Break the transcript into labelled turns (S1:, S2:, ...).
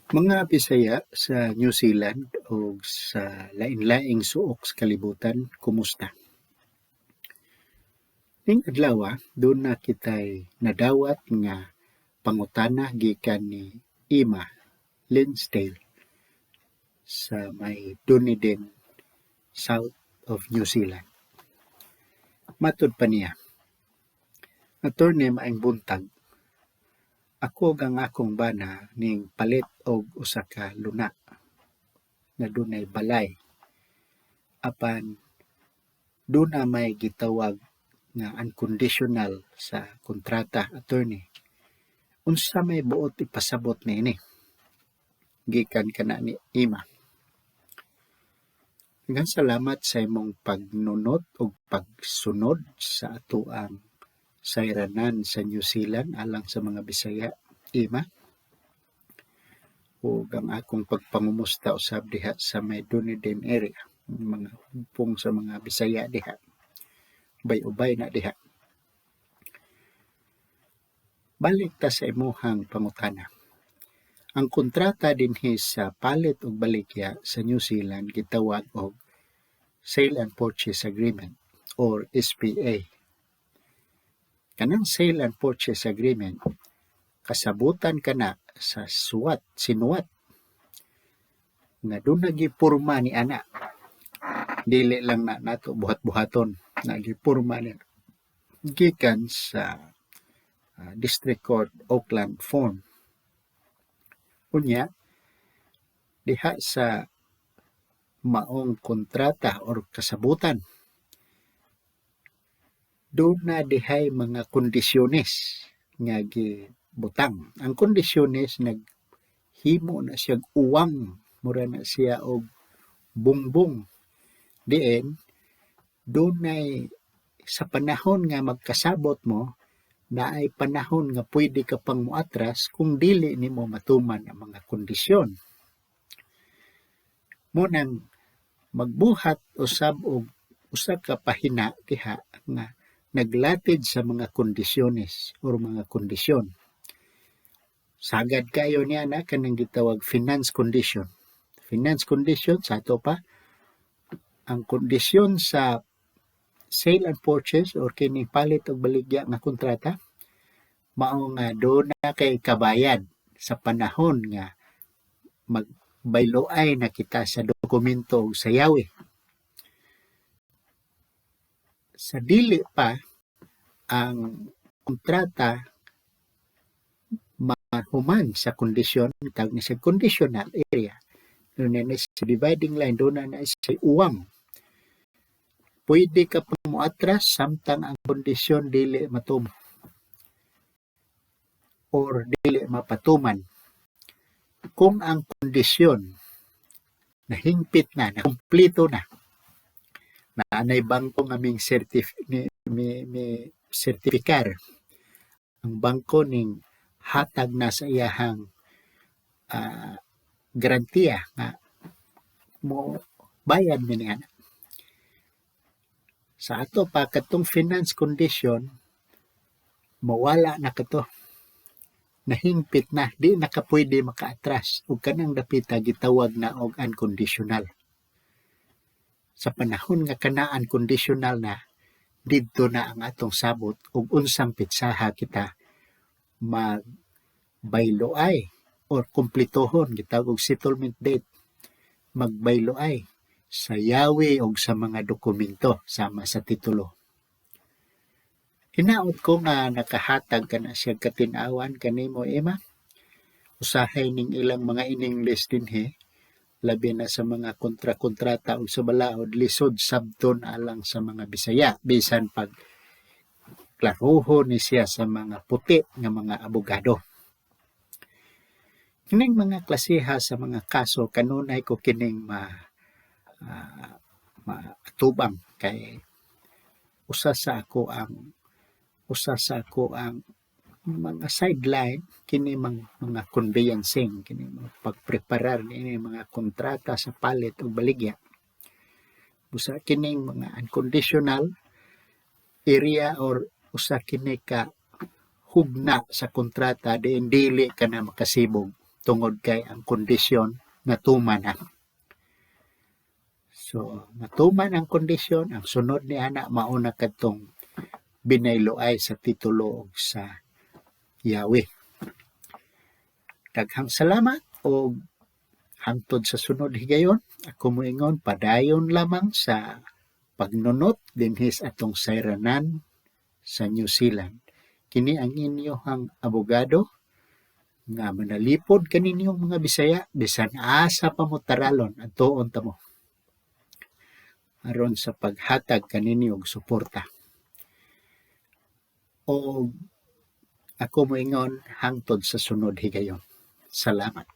S1: Mga Bisaya sa New Zealand o sa lain-laing suok sa kalibutan, kumusta? Ning adlaw, duna kitay nadawat nga pangutana gikan ni Ima Linsdale sa may Dunedin, south of New Zealand. Matud pa niya, "Attorney, maayong buntag. Ako ug ang akong bana ning palit og usa ka luna nga dunay balay apan duna may gitawag nga unconditional sa kontrata, attorney. Unsa may buot ipasabot niini?" Gikan kana ni Ima. Daghang salamat sa imong pagnunot ug pagsunod sa atoang sayranan sa New Zealand alang sa mga Bisaya, Ima. Ug ang akong pagpangumusta usab diha sa may Dunedin area, mga hugpong sa mga Bisaya diha. Ubay-ubay na diha. Balik ta sa imuhang pangutana. Ang kontrata dinhi sa palit og baligya sa New Zealand gitawag og Sale and Purchase Agreement or SPA. Kanang Sale and Purchase Agreement, kasabutan kana sa suwat, sinuwat nga duna gipurma ni ana. Dili lang na nato buhat-buhaton, na gipurma ni gikan sa District Court Auckland form. Unya, diha sa maong kontrata or kasabutan, duna dihay mga kondisyones nga gibutang. Ang kondisyones naghimo na siyag uwang, mura na siya og bungbong diin dunay sa panahon nga magkasabot mo, naay panahon nga pwede ka pang moatras kung dili nimo matuman ang mga kondisyon. Mo nang magbuhat usab og usa ka pahina diha nga naglatid sa mga kondisyones or mga kondisyon. Sagad kayo niya na kanang gitawag finance condition. Finance condition sa ato pa, ang kondisyon sa sale and purchase or kining palit og baligya nga kontrata mao nga duna kay kabayad sa panahon nga magbayloay na kita sa dokumento ug sayawi. Sa dili pa ang kontrata mahuman sa kondisyon, tawag ni sa conditional area, duna na sa dividing line, duna na sa uwang. Pwede ka pang moatras samtang ang kondisyon dili matuman or dili mapatuman. Kung ang kondisyon nahingpit na, nakumpleto na, naanay bangko nga ming certif ni mi sertifikar, ang bangko ning hatag na sa iyahang garantiya nga mo bayad mi niana. Sa ato pa, katong finance condition mawala na kato. Nahingpit na, di na ka pwede makaatras ug kanang dapita gitawag na og unconditional. Sa panahon nga kana unconditional na, didto na ang atong sabot ug unsang petsaha kita magbayloay or kumpletohon, gitawag og settlement date, magbayloay sa yawi og sa mga dokumento sama sa titulo. Hinaot ko nga nakahatag kana siya katin-awan kanimo, Emma. Usahay ning ilang mga in-English dinhi, labi na sa mga kontra-kontrata ug sa balaod, lisod sabton alang sa mga Bisaya bisan pag klarohon ni siya sa mga puti nga mga abogado. Kining mga klasiha sa mga kaso kanunay ko kining maatubang kay usa sa ako ang mga sideline kini mga conveyancing, kini mga pagpreparar niini mga kontrata sa palit ug baligya. Usa kining mga unconditional area or usa kini ka hugna sa kontrata diin dili ka na makasibog. tungod kay ang kondisyon natuman na. So natuman ang kondisyon, ang sunod ni ana mao na kadtong binayloay sa titulo ug sa yawi. Daghang salamat og hangtod sa sunod higayon, ako moingon padayon lamang sa pagnunot dinhi sa atong sayranan sa New Zealand. Kini ang inyohang abogado nga manalipod kaninyong mga Bisaya bisan asa pa mo taralon, adtuon ta mo aron sa paghatag kaninyo og suporta. Og ako moingon hangtod sa sunod higayon. Salamat.